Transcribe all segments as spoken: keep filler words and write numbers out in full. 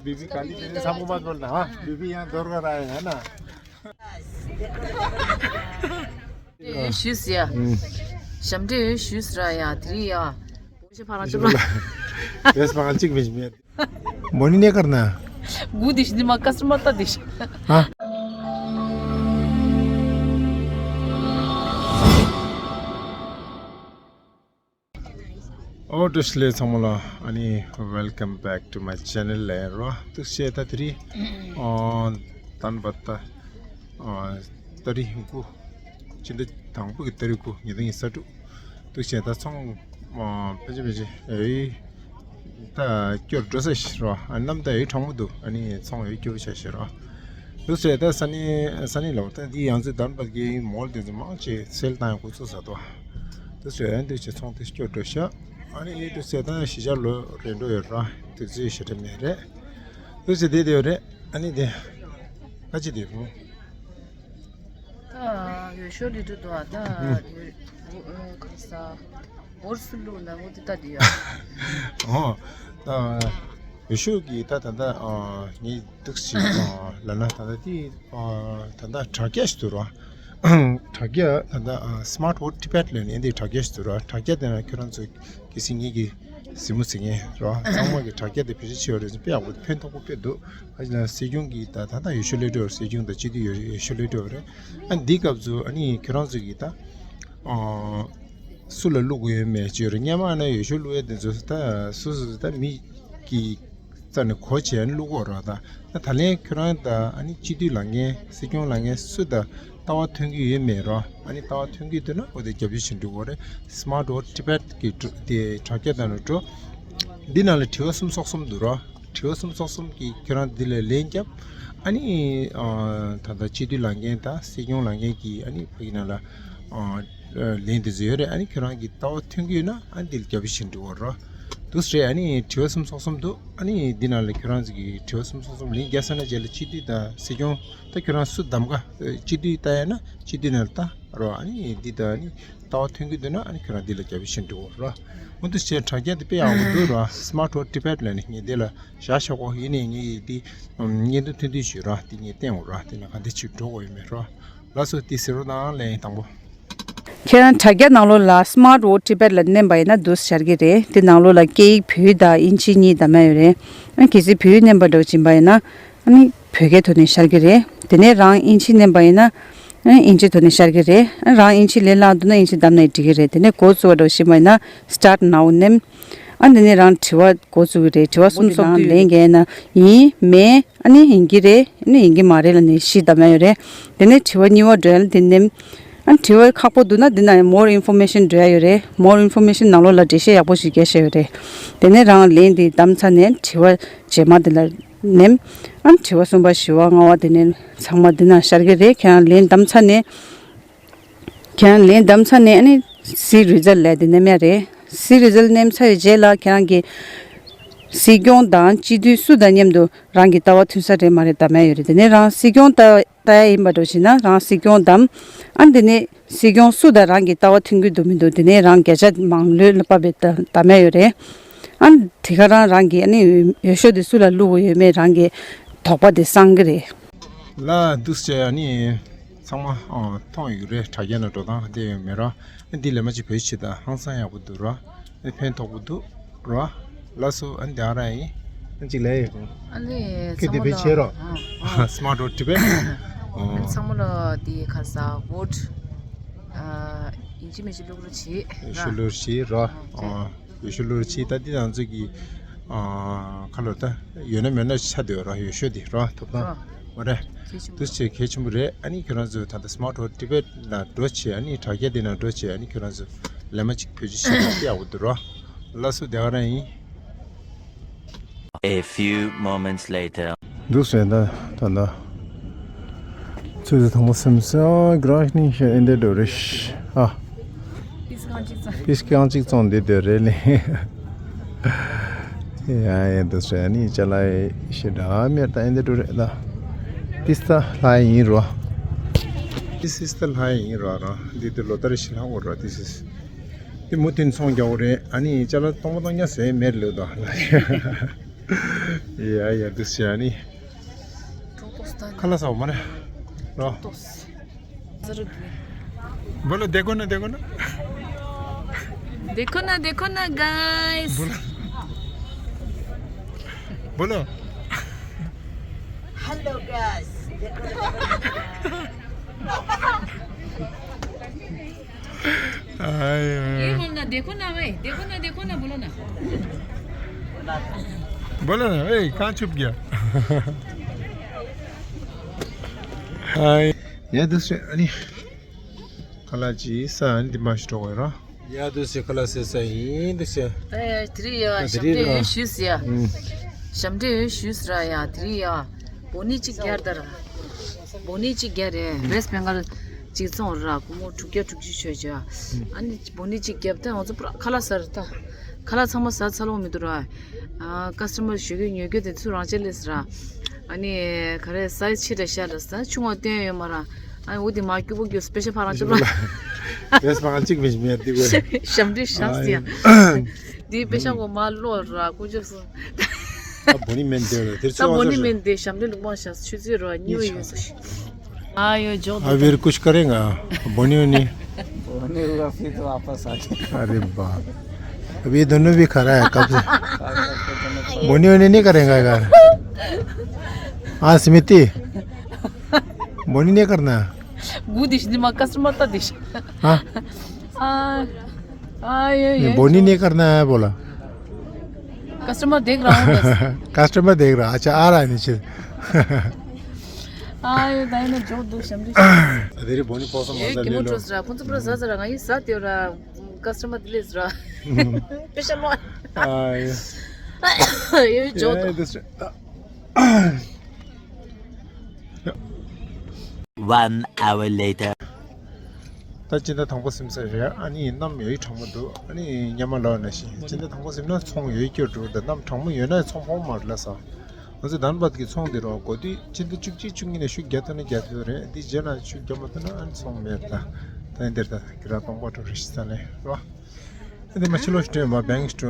बीबी खाली तेरे सामने मत बोलना, हाँ? बीबी यहाँ दौड़ कर आए हैं ना। ཞུས་ཡ། ཞབས་འདྲེན་ཞུས་ར་ཡ། དེ་རིང་ཡ། ཕ་རང་ཅི་ལ། ཡེས་ཕ་རང་ཅིག་མི་ཤི་མེད། མོ་ནི་ནེ་ཀར་ན། གུ་དི་ཤི་ནི་མ་ཀ་སི་མ་ཏ་དི་ཤི། ཧ། ཨོ་བཀྲ་ཤིས་བདེ་ལེགས་ཚང་མ་ལ། ཨ་ནི་welcome back to my channel ལ་རོ། ཐུགས་རྗེ་ཆེ། ད་དེ་རིང་ཨ་དན་བ་ད་ཨ་ཏ་རིག་དགུ། སྤྱི་ཟླ་དང་པོ་གི་ཏ་རིག་དགུ། ཉིས་སྟོང་ཉི་ཤུ་རྩ་དྲུག། ཐུགས་རྗེ་ཆེ། ད་ཚོང་ཨ་ཕལ་ཆེར་ཕལ་ཆེར་ཨེ་ད་སྐྱོར་འགྲོ་ས་ཞིག་རོ། ཨ་གནམ་ད་ཡོད་གྲང་མོ་འདུག། ཨ་ནི་ཚོང་ཡོད་སྐྱོ་བོ་ཆ་ཞིག་རོ། ལུགས་སྲོལ་ད་ས་ནི་ས་ནི་ལོ་ད་འདི་ཡང་ཚོད་དམ་པ་གི་མོལ་དེ་ཚོ་མང་ཆེ་སེལ་བཏང་ཡང་འགོ་ཚུགས་ས་དོ། ལུགས་སྲོལ་ཡང་འདུག་ཆེ་ཚོང་དེ་སྐྱོ་འགྲོ་ཤག། ཨ་ནི་ལུགས་སྲོལ་ད་གཞིས་ཆགས་ལོ་རེ་འགྲོ་ཡོད་ར། དུས་ཚོད་ཞེ་དྲག་མེད་རེད། ལུགས་སྲོལ་དེ་དེ་ཡོད་རེད། ཨ་ནི་དེ་ཁ་ཅི་དེ་བུ། ད་ཡོད་ཤོ་ལི་དུ་དོ་ད་ཡོད་ཁ་ས་བོར་སུ་ལུ་ན་མོ་དེ་ད་དེ་ཡོད། ཨོ། ད་ཡོད་ཤོ་གི་ད་ད་ད་ངའི་འདུག་སེ་ལ་ན་ད་ད་དེ་ད་ད་དྲ་རྒྱ་ཞིག་འདུག་ར། དྲ་རྒྱ་ད་ད་Smart Work Tibet ལབ་ནས་འདི་དྲ་རྒྱ་ཞིག་འདུག་ར། དྲ་རྒྱ་དེ་ན་ཁྱོད་རང་ཚོ་གལ་སྲིད་ངེད་ཀྱི་གཟིགས་མོ་གཟིགས་མཁན་ར་ཚང་མ་གི་དྲ་རྒྱ་དེ་བེད་སྤྱོད་བྱེད་པ་རེད་ཟེར་དཔེ་ཡག་པོ་ཕན་ཐོགས་པོ་དཔེ་འདུག། ཨ་ཅེ་ན་སྲིད་སྐྱོང་གི་ད་ད་ད་ཡོད་ཤོ་ལས་སྤྲོ་སྲིད་སྐྱོང་དང་སྤྱི་འཐུས་ཡོད་ཤོ་ལས་སྤྲོ་རེད། ཨ་འདི་སྐབས་སུ་ཨ་ནི་ཁྱོད་རང་ཚོ་གི་ད་སུ་ལ་བླུག་དགོས་ཡོད་མེད་ཅེས་རེད། སྔོན་མ་ཨ་ན་ཡོད་ཤོ་བླུག་ཡས་དེ་ཚོ་ད་སུ་སུ་ད་མི་གི་རྩ་ནས་གོ་བྱས་ནས་བླུག་གོ་ར། ད་ད་ད་ལན་ཁྱོད་རང་ད་ཨ་ནི་སྤྱི་འཐུས་ལངས་མཁན་སྲིད་སྐྱོང་ལངས་མཁན་སུ་ད་ལྟ་བ་ཐོན་གྱི་ཡོད་མེད་ར། ཨ་ནི་ལྟ་བ་ཐོན་གྱི་འདུག་ན་འོ་དེ་རྒྱབ་སྐྱོར་བྱེད་འགྲོ་གོ་རེད། Smart Work Tibet གི་དྲ་དེ་དྲ་རྒྱ་དང་ནི་འགྲོ། འདི་ནང་ལ་དྲི་བ་གསུམ་སོགས་གསུམ་འདུག་ར། དྲི་བ་གསུམ་སོགས་གསུམ་གྱི་ཁྱོད་རང་འདི་ལ་ལན་བརྒྱབ། ཨ་ནི་ད་ལྟ་སྤྱི་འཐུས་ལངས་མཁན་དང་སྲིད་སྐྱོང་ལངས་མཁན་གྱི་ཨ་ནི་ཕ་གི་ནང་ལ་ལན་དེ་ཚོ་ཡོད་རེད། ཨ་ནི་ཁྱོད་རང་གི་ལྟ་བ་ཐོན་གྱི་ཡོད་ན་ཨ་ནི་འདི་ལ་རྒྱབ་སྐྱོར་བྱེད་འགྲོ་གོ་ར། འདུག་སེ་རེད། ཨ་ནི་དྲི་བ་གསུམ་སོགས་གསུམ་འདུག། ཨ་ནི་འདི་ནང་ལ་ཁྱོད་རང་ཚོ་གི་དྲི་བ་གསུམ་སོགས་གསུམ་ལན་རྒྱག་ཚར་ན་རྗེས་ལ་སྤྱི་འཐུས་དང་སྲིད་སྐྱོང་ད་ཁྱོད་རང་སུ་གདམ་ག་སྤྱི་འཐུས་ལྟ་ཡ་ན་སྤྱི་འཐུས་ནང་ལ་ལྟ་རོགས། ཨ་ནི་འདི་ད་ཨ་ནི་ལྟ་བ་ཐོན་གྱི་འདུག་ན་ཨ་ནི་ཁྱོད་རང་འདི་ལ་རྒྱབ་སྐྱོར་བྱེད་འགྲོ་རོགས། འོ་འདུག་སེ་དྲ་རྒྱ་འདི་དཔེ་ཡག་པོ་འདུག་རོགས། Smart Work Tibet ལབ་ནས་ངས་འདི་ལ་བཞག་ཆོག་གོ། ཡིན་ནའི་ངས་འདི་བརྙན་ཐུང་ཐུང་ཐུང་ཞིག་རོགས། འདི་ངས་བསྟན་འོ་རོགས། འདི་ལ་ག་འདི་ཅིག་འགྲོ་གོ་ཡོད་མེད་རོགས། ལགས་སོ། འདི་ཟེར་རོགས་དང་ལན་དང་པོ། ཁྱེད་རང་དྲ་རྒྱ་ནང་ལོགས་ལ་Smart Work Tibet ལ་མནན་པ་ཡིན་ན་འདུག་སེ་ཤར་གྱི་རེད། དེ་ནང་ལོགས་ལ་སྐད་ཡིག་བོད་ཡིག་དང་དབྱིན་ཇི་གཉིས་བདམས་ཡ་ཡོད་རེད། ཨ་གལ་སྲིད་བོད་ཡིག་མནན་པ་འདྲ་བོ་ཅིག་ཡིན་པ་ཡིན་ན་ཨ་ནི་བོད་སྐད་ཐོག་ནས་ཤར་གྱི་རེད། དེ་ནས་རང་དབྱིན་ཇི་མནན་པ་ཡིན་ན་ཨ་དབྱིན་ཇི་ཐོག་ནས་ཤར་གྱི་རེད། ཨ་རང་དབྱིན་ཇི་ལས་སླ་འདུག་ན་དབྱིན་ཇི་བདམས་ན་འགྲིག་གི་རེད། དེ་ནས་འགོ་བཙུགས་པ་འདྲ་བོ་ཞིག་ཡིན་པ་ཡིན་ན་Start Now མནན། ཨ་དེ་ནས་རང་དྲི་བ་འགོ་བཙུགས་ཀྱི་རེད། དྲི་བ་གསུམ་ཚོགས་དུས་ལན་རྒྱག་ན་ཡིན་མེད། ཨ་ནི་ཡིན་གྱི་རེད། ཨ་ནི་ཡིན་གྱི་མ་རེད་ལབ་ནས་བཞི་བདམས་ཡ་ཡོད་རེད། དེ་ནས་དྲི་བ་གཉིས་པ་འགྲོ་ཡ་ལ་དེ་ནས། ཨ་ནི་དྲི་བ་ཁག་པོ་འདུག་ན་འདི་ན་More Information འགྲོ་ཡ་ཡོད་རེད། More Information ནང་ལོགས་ལ་འགྲེལ་བཤད་ཡག་པོ་ཞིག་རྒྱག་བཞག་ཡོད་རེད། དེ་ནས་རང་ལན་འདི་བདམས་ཚར་ནས་དྲི་བ་རྗེས་མ་འདི་ལ་ནེམ། ཨ་ནི་དྲི་བ་གསུམ་པ་བཞི་བ་ལྔ་བ་དེ་ནས་ཚང་མ་འདི་ན་ཤར་གྱི་རེད། ཁྱེད་རང་ལན་བདམས་ཚར་ནས། ཁྱེད་རང་ལན་བདམས་ཚར་ནས་ཨ་ནི་See Result ལབ་དེ་ནེམ་ཡ་རེད། See Result ནེམ་ཚར་བའི་རྗེས་ལ་ཁྱེད་རང་གི་སྲིད་སྐྱོང་དང་སྤྱི་འཐུས་སུ་དང་མཉམ་དུ་རང་གི་ལྟ་བ་མཐུན་ས་རེད་མ་རེད་བདམས་ཡ་ཡོད་རེད། དེ་ནས་རང་སྲིད་སྐྱོང་ལྟ་ལྟ་ཡ་ཡིན་པ་འདྲ་བོ་ཞིག་ན་རང་སྲིད་སྐྱོང་བདམས། ཨ་དེ་ནས་སྲིད་སྐྱོང་སུ་དང་རང་གི་ལྟ་བ་མཐུན་གྱི་འདུག་མི་འདུག་དེ་ནས་རང་བརྒྱ་ཆ་མང་ལོས་ལ་ཕབ་པའི་བདམས་ཡ་ཡོད་རེད། ཨ་དེ་ག་རང་རང་གི་ཨ་ནི་འོས་ཤོག་དེ་སུ་ལ་བླུག་དགོས་ཡོད་མེད་རང་གི་དོགས་པ་དེ་སངས་གི་རེད། ལ་འདུག་སེ་ཨ་ནི་ཚང་མ་ཨ་མཐོང་ཡོད་རེད། དྲ་རྒྱ་ནང་འགྲོ་སྟངས་དེ་ཡོད་མེད་ར། ཨ་འདི་ལས་མ་གཅིག་བོད་ཆེ་ད་ཧང་སང་ཡག་པོ་འདུག་ར། ཨ་ཕན་ཐོགས་པོ་འདུག་ར། ལགས་སོ། ཨ་འདི་ཨ་ར་ཡིན། ཨ་གཅིག་ལས་ཡོད་ཨ་ནི་ཁྱེད་དེ་བོད་ཆེ་རོ། Smart Work Tibet ཨ་ཚང་མ་ལ་དེ་ཁ་ས་བོད་ཨ་ཡིན་གཅིག་མིན་གཅིག་བླུག་རོགས་བྱེད་ཨ་ཤུ་ལུར་བྱེད་ར། ཨ་ཡོད་ཤུ་ལུར་ཕྱི་ད་འདི་ང་ཚོ་གི་ཨ་ཁ་ལོ་ད་ཡོད་ན་མེད་ན་ཆ་དེ་ར་ཡོད་ཤུ་དེ་ར་ཐོབ་ཐང་ར། མ་རེད། གལ་ཆེན་པོ་དུས་ཆེ་གལ་ཆེན་པོ་རེད། ཨ་ནི་ཁྱེད་རང་ཚོས་ད་ལྟ་Smart Work Tibet ལ་འགྲོ་བྱེད། ཨ་ནི་དྲ་རྒྱ་དེ་ན་འགྲོ་བྱེད། ཨ་ནི་ཁྱེད་རང་ཚོ་ལས་མ་གཅིག་བེད་སྤྱོད་བྱེད་ཡག་པོ་འདུག་ར། ལགས་སོ། དེ་ག་རང་ཡིན། A few moments later. འདུག་ཟེར་ད་ད་ད། ཚོད་ཚོད་དང་པོ་སེམས་སེ་ཨ་གྲང་ནི་ཤ་ཨེ་འདྲ་འགྲོ་རེ་ཤ་ཨ། པིས་ཀང་གཅིག་བཙོང་འདི་འདོད་རེ་ལེ། ཡ་ཡ་འདུག་ཟེར་ནི་ཅ་ལག་ཤ་འདྲ་མེར་ད་ཨེ་འདྲ་འགྲོ་རེ་ད། ཏིས་ད་ལྷ་ཡིན་རོ། ཏིས་ཏིས་ད་ལྷ་ཡིན་རོ་རོ། འདི་དུ་ལོ་ཏ་རེ་ཤི་ལྷ་འོ་རོ་ཏིས་ཏིས། དེ་མུ་མཐུད་ཚོང་རྒྱག་གོ་རེད། ཨ་ནི་ཅ་ལག་སྟོང་པ་སྟོང་ཉ་ཟེར་མེད་ལོས་དོ། ཡ་ཡ་འདུག་ཟེར་ཨ་ནི། ཁ་ལག་ཟ་བ་མ་རེད་རོ། बोलो देखो ना देखो ना। देखो ना देखो ना गाइस। बोलो। बोलो। Hello guys. ये बोलना देखो ना भाई, देखो ना देखो ना बोलो ना। बोलो ना ए कहाँ छुप गया। हाय। या दूसरे अनि कलाची सा अनि दिमाग स्टोर। ཡ་དུ་སེ་ཁ་ལ་སེ་ས་ཡིན་དུ་སེ། ད་ཡ་དེ་རི་ཡ་ཨ་དེ་ཞབས་རི་འདྲེན་ཡོད་ཞུས་ཡ། ཞབས་འདྲེན་ཡོད་ཞུས་ར་ཡ་དེ་རི་ཡ། བོ་ནི་གཅིག་རྒྱར་དར། བོ་ནི་གཅིག་རྒྱ་རེད་བེས་བེང་གལ་གཅིག་བཙོང་ར་སྒོར་མོ་དྲུག་བརྒྱ་དྲུག་ཅུ་ཆོད་ཅོ། ཨ་ནི་བོ་ནི་གཅིག་རྒྱབ་ད་ང་ཚོ་པུ་ར་ཁ་ལག་ཟ་ར་ད། ཁ་ལག་ཚང་མ་ཟ་ཚར་ལོང་མི་འདུག་ར། ཨ་ཀ་སི་ཊ་མར་ཞོགས་ཀས་ཉོ་རྒྱུ་དེ་ཚུར་རང་ཆས་ལས་ཟ་ར། ཨ་ནི་ག་རེ་སའི་ཛི་ཆེ་དྲགས་ཤ་ལ་ས་ཆུང་བ་སྟོན་ཡོད་མ་ར། ཨ་ནི་འུ་དེ་མ་སྐྱུ་པོ་སྐྱུ་སི་པེ་ཤལ་ཕ་རང་ཆུ་ལ། བེས་མ་གཅིག་མི་མེད་དེ་གོ། ཞབས་འདྲེན་ཞབས་སི་ཡ། དེའི་པེ་ཤལ་གོ་མ་ལོ་ར་ཀུ་ཅོ་སོང་། ད་བོ་ནི་མེན་དེ་ར་དེར་ད་ཚོ་བོ་ནི་མེན་དེ་ཞབས་འདྲེན་ལུག་མ་ཞག་ཆུ་ཚོད་ར་ཉུ་ཡོད་སོ་ཤི། ཨ་ཡོ་ཇོ། अभी कुछ करेगा बोनी होनी। बोनी हुआ फिर तो वापस आ गया। अरे बाप। अभी दोनों भी खड़ा है कब से। बोनी होनी नहीं करेगा यार। हाँ स्मृति। बोनी नहीं करना। गुदिश दिमा कस्टमर तो दिश। हाँ। हाँ। हाँ ये ये। बोनी नहीं करना है बोला। कस्टमर देख रहा हूँ बस। कस्टमर देख रहा, अच्छा आ रहा है नीचे। हाँ ये दाई ने जो दो शमरी। तेरी बोनी पसंद ये मजा ले किमो लो। ट्रस्ट रहा, कौन सा पूरा ज्यादा रहा, ये साथ ही रहा, कस्टमर दिले रहा। Special one. हाँ ये। ये जो ये तो। दूसरे। One hour later. ད་སྤྱི་ཟླ་དང་པོ་ཟིན་ཚར་རེད། ཨ་ནི་གནམ་ཡོད་གྲང་མོ་འདུག་ཨ་ནི་སྔོན་མ་ལབ་ནང་བཞིན་སྤྱི་ཟླ་དང་པོ་ཟིན་ན་ཚོང་ཡོད་སྐྱོ་འགྲོ། ད་གནམ་གྲང་མོ་ཡོད་ན་ཚོང་ཕོང་མ་རེད་ལ་ས། ང་ཚོ་དཱན་བརྡ་གི་ཚོང་འདི་རུ་གོ་དུས་སྤྱི་ཟླ་བཅུ་གཅིག་བཅུ་གཉིས་ནས་ཤུགས་རྒྱག་ཐུབ་ན་རྒྱག་ཐུབ་རེད། འདི་རྗེས་ལ་ཤུགས་རྒྱག་མ་ཐུབ་ན་ཨ་ནི་ཚོང་མེད། ད་ད་ཡིན་འདིར་ད་གི་ར་སྟོང་པ་འགྲོ་རེད་ཤི་ས་ལས་རོ། ཨ་ནི་མ་ཕྱི་ལོགས་སུ་སྤྲད་མ་བེང་སུ་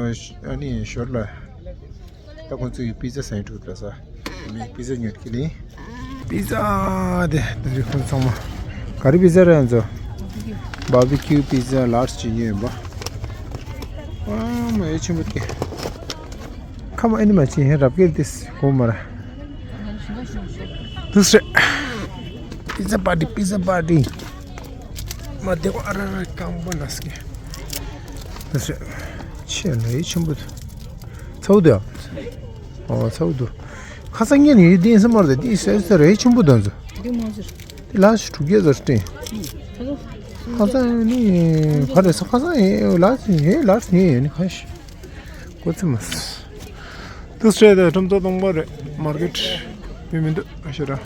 ཨ་ནི་ཞོར་ལ། ད་ཁོང་ཚོ་ཡི་པི་ཛ་ཟ་ཡིན་འགྲོ་ལ་ས། མི་པི་ཛ་ཉོ་གི་ལི། པི་ཛ་དེ་དེ་རིགས་ཁོང་ཚང་མ། ག་རེ་པི་ཛ་རེད་ང་ཚོ། བར་བི་ཁྱུ་པི་ཛ་ལར་ཅིག་ཉོས་ཡིན་པ། ཨ་མ་ཡོད་ཆེན་པོ་དེ། ཁ་མ་ཨ་ནི་མ་ཅི་ཧེ་རབ་ཀེར་ཏིས་གོ་མ་ར། དུས་རེད། པི་ཛ་པར་ཊི་པི་ཛ་པར་ཊི། མ་དེ་གོ་ཨ་ར་ར་རྐང་པ་ལ་སྐྱེ། དེ་སེ། ཆེ་ལ་ཡི་ཆེན་པོ་དེ། ཚའུ་དེ། ཨོ་ཚའུ་དུ། ཁ་སང་ངས་ནི་ཡི་དེ་སེ་མར་དེ་དེ་སེ་སེ་རེ་ཆེན་པོ་དང་ཚོ། དེ་མ་ཟེར། དེ་ལ་ཤི་དྲུག་བརྒྱ་ཟེར་སྟེ། ཁ་སང་ནི་ཕ་རེ་ས་ཁ་སང་ཡི་ལ་སི་ཡི་ལ་སི་ཡི་ནི་ཁ་ཤི། གོ་ཚི་མ་སི། དུ་སེ་དེ་ཁྲོམ་ཚོགས་སྟོང་པ་རེད། མར་ཀེ་ཊི་མི་མི་འདུག་ཨ་ཤི་ར།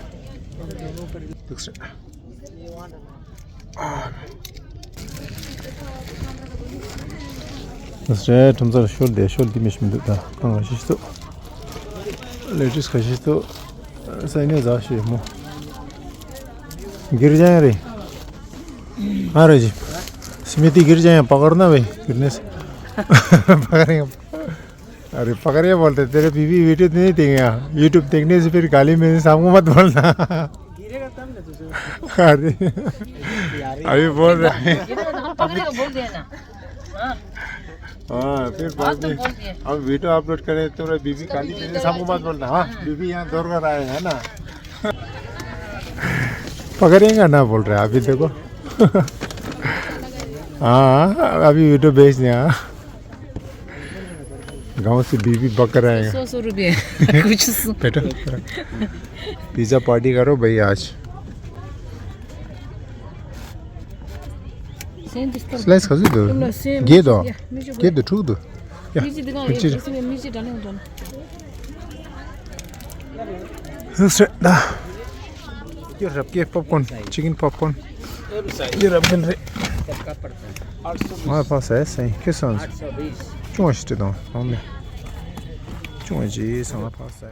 དུ་སེ། ཨ་རེ་ཁྲོམ་ཚོགས་ཤོར་དེ་ཤོར་དེ་མི་ཤི་མི་འདུག་ད་ཁང་ང་ཤི་ཤི་ཚོ། ལེ་ཊིས་ཁ་ཤི་ཤི་ཚོ། སའི་ནས་ཟ་ཤི་མོ། གིར་ཇ་ཡང་རེད། ཨ་རེ་ཇི། སི་མི་ཏི་གིར་ཇ་ཡང་པ་གར་ན་བས་གིར་ནས། པ་གར་ཡང་། अरे पकड़िए बोलते तेरे बीबी वीडियो नहीं देंगे यहाँ। YouTube देखने से फिर गाली मेरे सामने मत बोलना। अरे अभी बोल रहा है। गिरेगा तो हम पकड़ेगा बोल दिया ना। हाँ। हाँ फिर बाद में हम वीडियो अपलोड करें तो बीबी गाली मेरे सामने मत बोलना। हाँ बीबी यहाँ दौड़ कर आए हैं ना। पकड़ेगा ना बोल रहे अभी देखो। हाँ अभी वीडियो भेज दिया। गांव से बीबी बकर आएगा। सौ सौ रुपये कुछ सौ। बेटा पिज़्ज़ा पार्टी करो भाई आज। स्लाइस खाजु दो। गे दो। गे दो ठुक दो। या पिक्चर। ཧུ་སྲེ་ད། ཡོ་རབ་ཀེ་པོབ་ཀོན། ཅི་ཀིན་པོབ་ཀོན། ཡོ་རབ་ཀེན་རེ། ང་ཕ་སེ་སེ་ཁེ་སོན། ཅུང་ཞིག་དང་ལོང་མེ། ཅུང་ཞིག་སང་ཕ་སེ།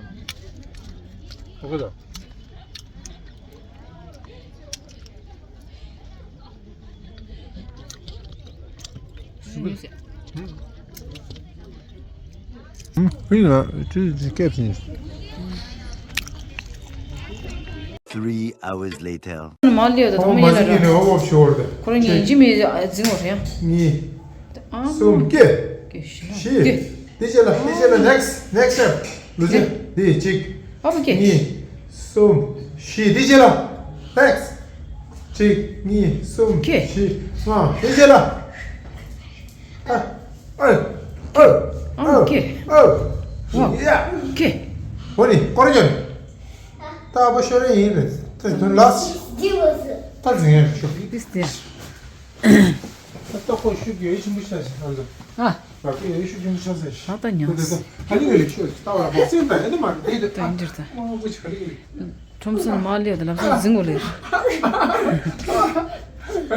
ཧུན་ལ་ཅི་ཅི་སྐད་ཕྱིན། Three hours later. མ་ལིའོ་ད་ཐོག་མ་ཡིན་ལ་ར། ཁོ་རང་ཉན་གྱི་མེད་འཛིང་བ་རེད། གཉིས། ཨ་གསུམ། ཀེ། ཀེ་བཞི། བཞི། དེ་བྱས་ལ་དེ་བྱས་ལ་next next step ལོ་ཆེ། དེ་གཅིག་ཨ་བུ་ཀེ། གཉིས། གསུམ། བཞི། དེ་བྱས་ལ་next གཅིག་གཉིས། གསུམ། ཀེ། བཞི། ལྔ། དེ་བྱས་ལ། ཨ། ཨ། ཨ། ཨ་བུ་ཀེ། ཨ། ཝ། ཡ། ཀེ། འོ་ནི་སྐོར་རྒྱབ། ད་ཨ་ཕ་ཤོར་ཡ་ཡིན་རེད། ད་དོན་ལགས། ད་འཛིང་ཡ་ཤོག This there. ད་ལྟ་ཁོ་ཤུགས་ཡོད་ཆེན་པོ་ཆགས་ཤིང་ཨ་ལ། ཨ། རག་གི་ཡོད་ཤུགས་ཆེན་པོ་ཆགས་ཤིང་ད་ལྟ་ཉོ། ད་ད་ད་ག་ལི་ག་ལི་ཤོད་ད་བར་བོག་སིང་ད་ཨེ་ནི་མ་རེད་དེ་ད་ད་ཨིན་ཇིར་ད། ཁོ་ཁོ་ཆ་ག་ལི་ག་ལི། ཁྲོམ་སོན་མ་ལེ་ད་ལབ་སོན་འཛིང་གོ་ལེ། ག་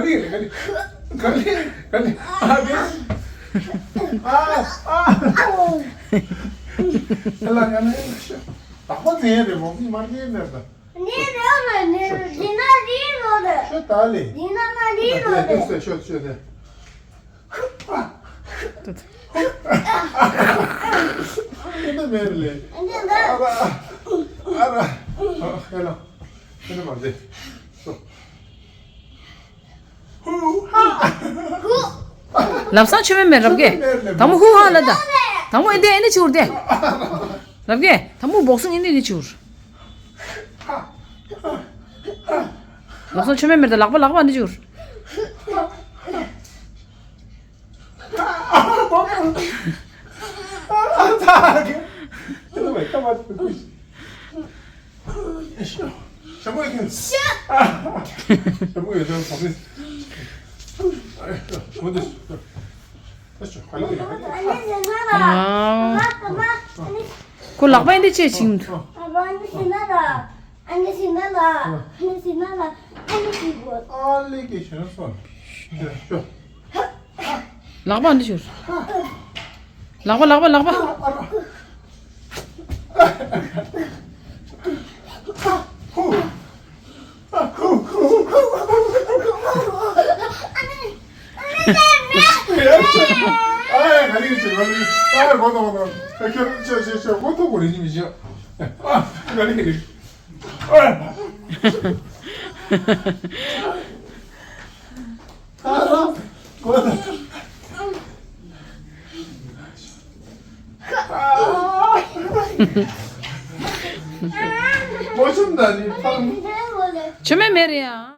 ལི་ག་ལི་ག་ལི་ག་ལི་ག་ལི། ཨ་དེ། ཨ་ཨ། ཨ་ལ་ག་ལི་ཤོད། ད་ཁོ་ནས་རེད་བོག་སིང་མ་རེད་ནས་ད། ནི་རོ་ལ་ནི་རོ་འདི་ན་རི་རོ་རེད། ཤོད་ད་ལེ། འདི་ན་ན་རི་རོ་རེད། ཤོད་ཤོད་ཤོད་ནས། ཨ་ད་མེར་ལེ། འདི་ན། ཨ་ར། ཨ་ར། ཨ་ཧེ་ལ། ཧེ་ལ་མ་རེད། ལབ་སང་ཆོས་མེད་མེད་རབ་གེ། དང་མོ་ཧུ་ཧ་ལ་ད། དང་མོ་ཨེ་འདི་ཨེ་འདི་ཆུར་དེ། རབ་གེ། དང་མོ་བོག་སིང་ཨེ་འདི་འདི་ཆུར། ལབ་སང་ཆོས་མེད་མེད་ད། ལག་པ་ལག་པ་འདི་ཆུར། ཁོ་ལག་པ་འདི་ཅེས་བྱིངས། ལག་པ་འདི་ཤོར། ལག་པ་ལག་པ་ལག་པ། ཆོས་མེད་མེད་རེད་ཡ།